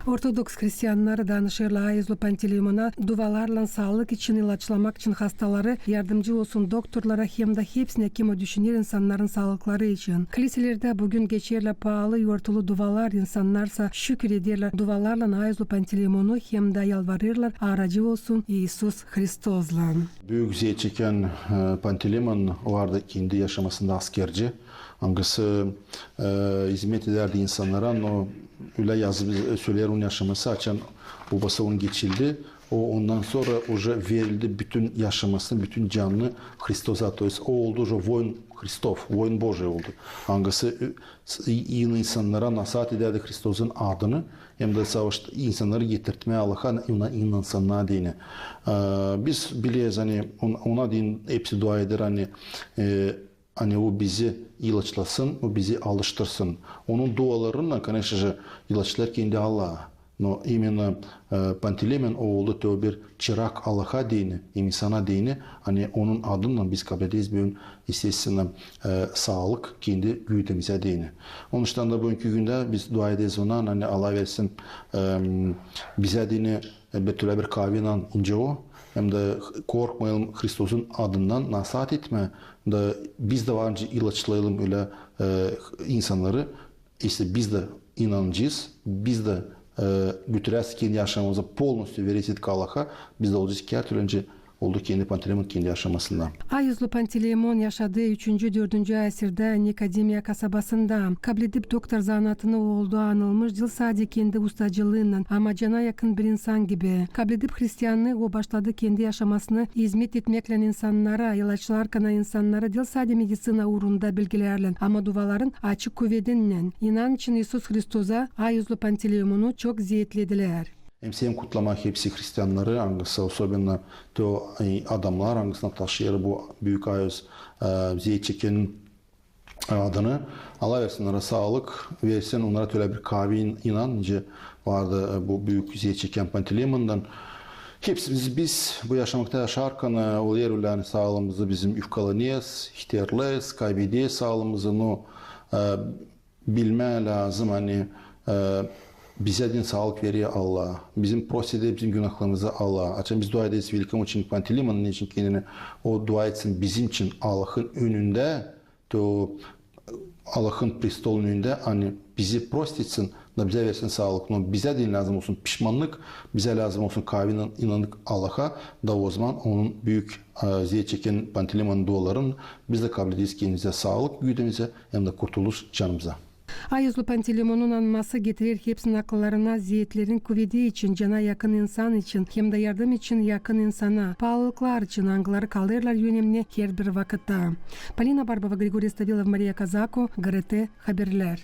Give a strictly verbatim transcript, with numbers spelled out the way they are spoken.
Ortodoks hristiannarı danışêrlar aizlu Pantileimona dualarlan saalık için, ilaçlamak için hastaları, yardımcı olsun doktorlara hem dä hepsinä, kim o düşüner insannarın saalıkları için. Kliselerdä büün geçerlär paalı yortulu dualar, insannarsa şükür ederlär dualarlan aizlu Pantileimonu hem dä yalvarêrlar, aracı olsun İisus Hristozlan. Büük zeet çekän, e, Pantileimon vardı kendi yaşamasında askerci. Angısı, e, izmet edärdi insannara, no ölä yazıp, e, söleer onun yaşaması, açan bobası onun geçildi. O, ondan sora uje verildi bütün yaşamasını, bütün canını Hristoza. То есть o oldu uje воин Hristov, воин Божий oldu. Angısı, e, s-, i-, i-, insannara nasaat edärdi Hristozun adını, hem dä savaştı insannarı getirtmää Allaha, ona inansınnar deyni. E, biz bilerez, ani on-, ona deyni hepsi dua eder, ani, e, ani o bizi ilaçlasın, o bizi alıştırsın. Onun dualarınnan, конечно же, ilaçlar kendi Allaha. Но именно, e, Pantileimon o oldu te o bir çırak Allaha deyni, hem insana deyni, ani onun adınnan biz kablederiz büün, естественно, e, saalık kendi güüdemizä deyni. Onuştan da büünkü gündä biz dua ederiz ona, ani Allah versin, e, bizä deyni, e, bir türlü bir kaavinnan incä o, hem dä korkmayalım Hristozun adından nasaat etmää, da biz dä var nicä ilaçlayalım ölä, e, insannarı, если biz dä inanacez, biz dä, e, götüräz kendi yaşamamızı, полностью verersäk Allaha, biz dä olacez kär türlü nicä oldu kendi Pantileimon kendi yaşamasında. Aizlu Pantileimon yaşadı üçüncü, dördüncü asirdä Nikodemiya kasabasında. Kabledip doktor zanaatını, o oldu anılmış diil sade kendi ustacılıınnan, ama cana yakın bir insan gibi. Kabledip hristiannıı, o başladı kendi yaşamasını izmet etmeklän insannara, ilaçlarkana insannarı diil sade meditsina uurunda bilgilärlän, ama duaların açık kuvedindän. İnan için İisus Hristoza aizlu Pantileimonu çok zeetledilär. Hem sän kutlamaa hepsi hristiannarı, angısı особенно te o, e, adamnar, angısına taşıyêr bu büük aiz, e, zeet çekän adını. Allah versin onnara saalık, versin onnara te ölä bir kaavi in-, inan, nicä vardı, e, bu büük zeet çekän Pantileimondan. Hepsimiz biz bu yaşamakta yaşarkan, e, olêr ölä, ani saalıımızı bizim üfkalanêrız, hiterleriz, kaybederiz saalıımızı, no, e, bilmää lääzım, ani, e, bizä deyni saalık verer Allah. Bizim prost eder bizim günahlarımızı Allah. Açan biz dua ederiz великомученик Пантелеймону için kendini, o dua etsin bizim için Allahın önündä, te o Allahın prestolun önündä, ani bizi prost etsin, da bizä versin saalık. No bizä deyni lääzım olsun pişmannık, bizä lääzım olsun kaavi inan-, inanık Allaha, da ozaman onun büük, e, zeet çekän Pantileimonun duaların biz dä kablederiz kendimizä saalık güüdemizä, hem dä kurtuluş canımıza. Aizlu Pantileimonun anması getirer hepsinin akıllarına zeetlerin kuvedi için, cana yakın insan için, hem dä yardım için yakın insana, paalılıklar için, angıları kalêrlar önemni herbir vakıtta. Polina Barbova, Grigoriy Stavilov, Mariya Kazako, GRT Haberlär.